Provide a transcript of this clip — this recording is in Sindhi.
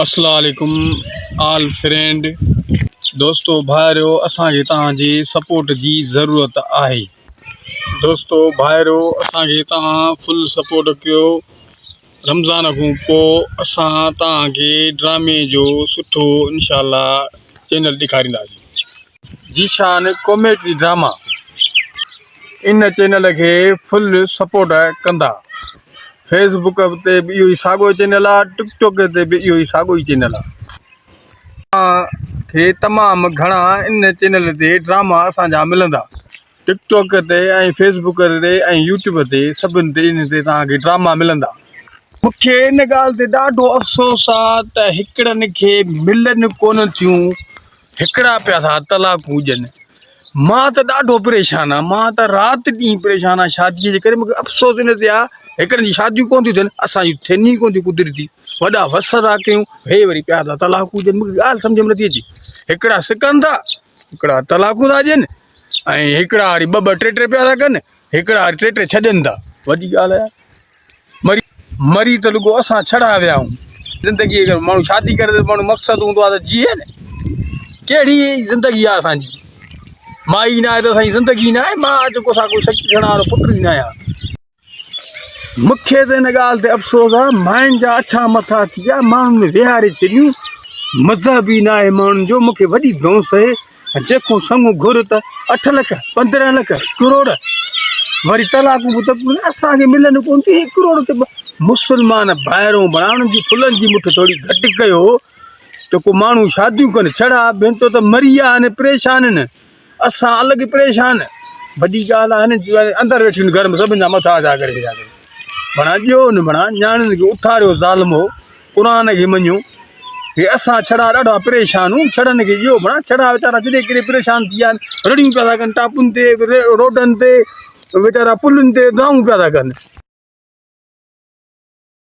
اسلام عليڪم آل فرينڊ دوستو ڀائرو اسان کي توهان جي سپورٽ جي ضرورت آهي دوستو ڀائرو اسان کي توهان فل سپورٽ ڪيو رمضان کان پو اسان توهان کي ڊرامي جو سٺو انشاء الله چينل ڏيکارينداسين ذيشان ڪاميڊي ڊراما ان چينل کي فل سپورٽ ڪندا فيس بڪ تي به اهو ئي ساڳيو چينل آهي ٽڪ ٽاڪ تي به اهو ئي ساڳيو ئي چينل آهي. توهان کي تمام گهڻا ان چينل تي ڊراما اسان جا ملندا ٽڪ ٽاڪ تي ۽ فيس بڪ تي ۽ يوٽيوب تي سڀن تي ان تي توهان کي ڊراما ملندا. مون کي ان ڳالهه تي ڏاڍو افسوس آ ته هڪڙن کي ملن ڪونه ٿيون هڪڙا پيا ٿا طلاقون ڏين. مان ته ڏاڍو پريشان آهيان مان ته رات ڏينهن پريشان آهيان شاديء جي ڪري مونکي افسوس ان تي آهي هڪڙن جي شاديون ڪونه ٿيون ٿين اسان جون ٿين ئي ڪونه ٿيون قدرتي وڏا وس ٿا ڪيون هي وري پيا ٿا طلاقون ڏين مونکي ڳالهه سمجهه ۾ نٿي اچي هڪڙا سڪن ٿا هڪڙا طلاقون ٿا ڏين ۽ هڪڙا وري ٻه ٻه ٽي ٽي پيا ٿا ڪن هڪڙا وري ٽي ٽي ڇڏين ٿا وڏي ڳالهه آهي مري مري ته رڳو اسان ڇڙا ويا آهيون. زندگي اگر ماڻهو شادي ڪري ته ماڻهو مقصد هوندو آهي ته جيئي نه ڪهڙي زندگي آهي اسان جي مائي نه آهي ته اسان جي زندگي نه آهي مان جيڪو سا ڪو سچي ٿيڻ وارو پٽ ئي نه آهيان. مونکي ته ان ڳالهه تي افسوس آهي ماين جا اڇا مٿا ٿي ويا ماڻهن ۾ ويهاري ڇڏيون مذهب ئي نه آهي ماڻهن جو مونکي وڏي دونس آهي جيڪو سڱ گهر ته اٺ لک، 15 لک، ڪروڙ وري طلاقون به ته اسان کي ملن ڪون ٿيون هي ڪروڙ ته مسلمان ڀائرون بڻائڻ جي ڦلن جي مٺ ٿوري گهٽ ڪيو ته ڪو ماڻهو شاديون ڪن ڇڙا ڀينتو ته مري ويا آهن پريشان آهن اسان الڳ پريشان وڏي ڳالهه آهي اندر ويٺيون گهر ۾ سڀن جا مٿا اجا ڪري ڇڏيا اٿن بڻا ڏيو نه بڻا نياڻين کي اٿاريو ظالمو قرآن کي مڃيو هي اسان ڇڙا ڏاڍا پريشان هون ڇڙن کي اهو بڻا ڇڙا ويچارا جڏي ڪري پريشان ٿي ويا آهن رڙيون پيا ٿا ڪن ٽاپن تي روڊن تي ويچارا پلن تي دانهون پيا ٿا ڪن.